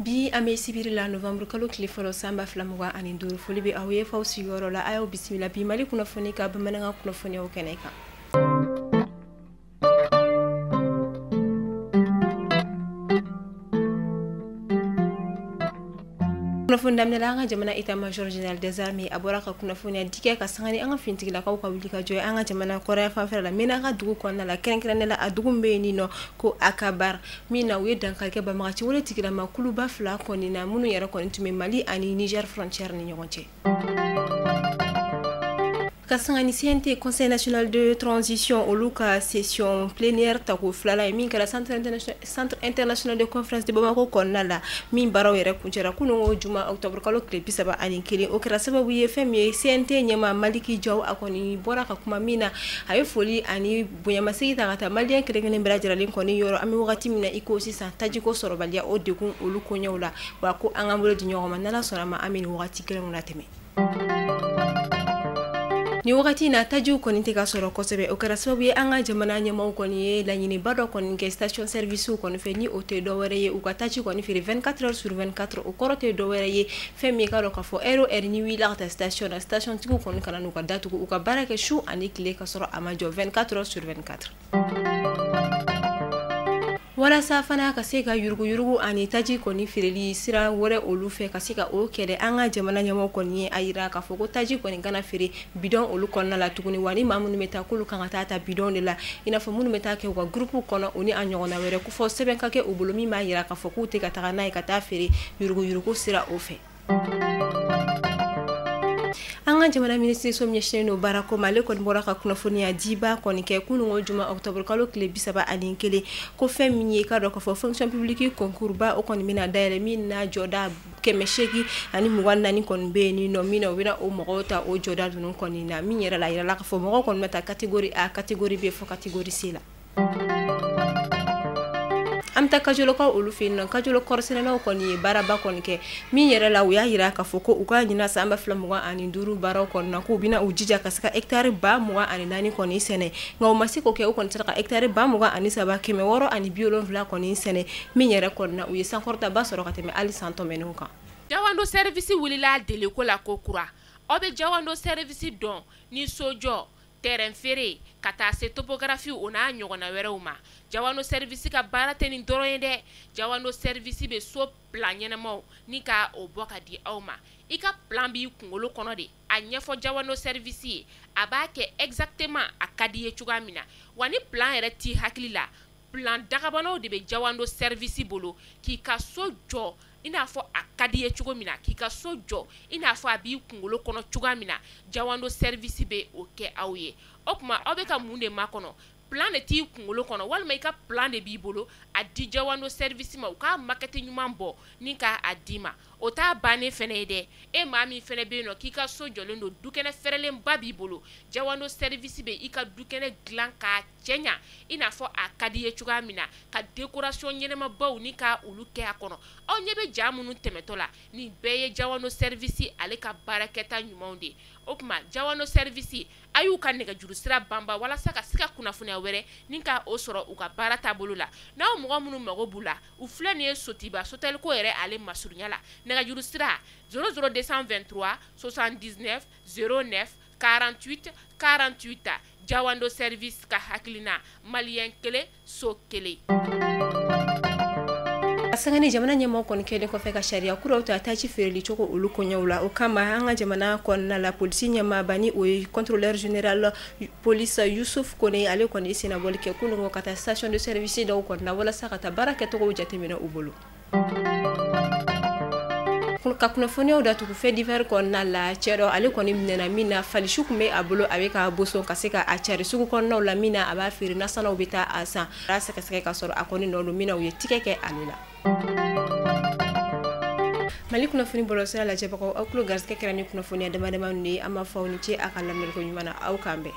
Bi an bɛ sibiri la, novembre kalo tile fɔlɔ, san 2025. Foli bɛ aw ye f'aw sigiyɔrɔ la. A y'aw bisimila bi Mali kunnafoni ka bamanankan kunnafoniyaw kɛnɛ kan. Kunnafoni daminɛ la, an ka jamana état major général des armées, a bɔra ka kunnafoniya di kɛ ka sanga ni an ka finitigilakaw ka wuli ka jɔ an ka jamana kɔrɔya fanfɛla la, Menaka dugu kɔnɔna la, kɛrɛnkɛrɛnnen la a dugu min bɛ yen nɔ ko Akabar, min na u ye dankari kɛ banbagaci wale tigilama kuluba fila kɔni na, minnu yɛrɛ kɔni tun bɛ Mali ani Niger frontière ni ɲɔgɔn cɛ. Ka sanga ni CNT, Conseil national de transition, olu ka session plénière tako filanan ye min kɛra Centre international de conférence de Bamako kɔnɔna la, min baaraw yɛrɛ kuncɛra kunun juma, octobre kalo tile 31. O kɛra sababu ye, fɛn min ye CNT ɲɛmaa Maliki Jaw, a kɔni bɔra ka kuma min na, a ye foli ani bonyamasegin ta ka taa maliyɛn kelen kelen bɛɛ lajɛlen kɔni yɔrɔ, an bɛ wagati min na i ko sisan, tajiko sɔrɔbaliya o degun olu koɲɛw la. Wa ko an k'an bolo di ɲɔgɔn ma, n'Ala sɔnna ma, an bɛ nin wagati kelenw la tɛmɛ. Ni wagati in na, tajiw kɔni tɛ ka sɔrɔ kosɛbɛ. O kɛra sababu ye, an ka jamana ɲɛmaaw kɔni ye laɲiniba dɔ kɔni kɛ station service kɔni fɛ, ni o tɛ dɔwɛrɛ ye, u ka taji kɔni feere 24 heures sur 24. O kɔrɔ tɛ dɔwɛrɛ ye, fɛn min ka dɔn k'a fɔ heure o heure ni wulila ka taa station na, station tigiw kɔni kana n'u ka datugu, u ka baara kɛ su ani tile ka sɔrɔ a ma jɔ, 24 heures sur 24. Walasa fana ka se ka yuruguyurugu ani taji kɔni feereli sira wɛrɛ olu fɛ, ka se ka o kɛlɛ, an ka jamana ɲɛmɔgɔ kɔni ye a jira k'a fɔ ko taji kɔni kana feere bidon olu kɔnɔna la tuguni. Wa ni maa minnu bɛ taa, k'olu kan ka taa ta bidon de la, i n'a fɔ minnu bɛ taa kɛ u ka groupe kɔnɔ, o ni a ɲɔgɔnna wɛrɛ, ko fɔ sɛbɛn ka kɛ u bolo min b'a jira k'a fɔ k'u tɛ ka taga n'a ye ka taa feere yuruguyurugu sira o fɛ. An ka jamana minisiriso min ɲɛsinnen don baarako ma, ale kɔni bɔra ka kunnafoniya diba kɔni kɛ kununko juma, octobre kalo tile 31, ko fɛn min ye, k'a dɔn k'a fɔ fonction publique concours ba, o kɔni bɛna dayɛlɛ, min n'a jɔda 824 kɔni bɛ yen nɔ, min na u bɛna o mɔgɔw ta o jɔda ninnu kɔni na. Min yɛrɛ la, a yirala k'a fɔ mɔgɔw kɔni bɛ taa catégorie A, catégorie B fo catégorie C la. An bɛ taa Kajolokaw olu fɛ yen nɔ. Kajolo kɔɔrisɛnɛlaw kɔni ye baaraba kɔni kɛ, min yɛrɛ la u y'a jira k'a fɔ ko u ka ɲinan san 2025 baaraw kɔnɔna na, k'u bɛna u jija ka se ka hectare 24,000 kɔni sɛnɛ. Nka u ma se k'o kɛ, u kɔni sera ka hectare 23,670 kɔni sɛnɛ, min yɛrɛ kɔnɔna u ye sankɔrɔtaba sɔrɔ ka tɛmɛ hali san tɛmɛnenw kan. Jawando Service wulila deliko la ko kura. Aw bɛ Jawando Service dɔn ni sojɔ, terrain feere, ka taa se topographie, o n'a ɲɔgɔnna wɛrɛw ma. Jawando Service ka baara tɛ nin dɔrɔn ye dɛ. Jawando Service bɛ so plan ɲɛnamaw ni ka o bɔ ka di aw ma. I ka plan b'i kunkolo kɔnɔ de, a ɲɛfɔ Jawando Service ye, a b'a kɛ exactement a ka di ye cogoya min na. Wa ni plan yɛrɛ t'i hakili la, plan dagabanaw de bɛ Jawando Service bolo k'i ka so jɔ i n'a fɔ a ka di ye cogo min na, k'i ka so jɔ i n'a fɔ a b'i kunkolo kɔnɔ cogoya min na. Jawando Service bɛ o kɛ aw ye. O tuma aw bɛ ka mun de makɔnɔ? Plan de t'i kunkolo kɔnɔ, walima i ka plan de b'i bolo, a di Jawando Service ma, u k'a maquette ɲuman bɔ ni k'a d'i ma. O t'a bannen fɛnɛ ye dɛ. E maa min fɛnɛ bɛ yen nɔ k'i ka so jɔlen don, dukɛnɛ fɛrɛlenba b'i bolo, Jawando Service bɛ i ka dukɛnɛ dilan k'a cɛɲa i n'a fɔ a ka di ye cogoya min na, ka décoration ɲɛnamabaw ni ka olu kɛ a kɔnɔ. Aw ɲɛ bɛ ja minnu tɛmɛtɔ la, nin bɛɛ ye Jawando Service ale ka baarakɛta ɲumanw de ye. O tuma Jawando Service, a y'u ka nɛgɛjuru sira banba walasa ka se ka kunnafoniya wɛrɛ ni ka o sɔrɔ u ka baara taabolo la. N'aw mɔgɔ minnu mago b'u la, u filɛ nin ye Sotiba Soteliko yɛrɛ ale masurunya la. Nɛgɛjuru sira 00 223 79 09 48 48. Jawando Service ka hakilina, maliyɛn kelen, so kelen. Sanga ni jamana ɲɛmɔgɔ kɔni kɛlen kɔfɛ ka sariya kuraw ta taji feereli cogo olu koɲɛw la, o kama an ka jamana kɔnɔna la, polisi ɲɛmaaba, ni o ye contrôleur général police Yusuf Kone, ale kɔni sennabɔli kɛ kunun ka taa station de service dɔw kɔnɔna walasa ka taa baara kɛcogow jateminɛ u bolo. Ka kunnafoniyaw datugu, fait divers kɔnɔna la, cɛ dɔ ale kɔni minɛna, min na falisi tun bɛ a bolo, a bɛ ka boson ka se ka a cari sugu kɔnɔnaw la, min na a b'a feere, nasanaw bɛ taa a san. A sɛgɛsɛgɛ ka sɔrɔ a kɔni nɔ don, min na u ye tigɛ kɛ ale la. Mali kunnafoni bɔlɔlɔsira lajɛbagaw, aw tulo garisɛgɛ kɛra ni kunnafoniya dama dama ninnu ye. An b'a fɔ aw ni ce a ka lamɛnni ko ɲuman na. Aw k'an bɛn.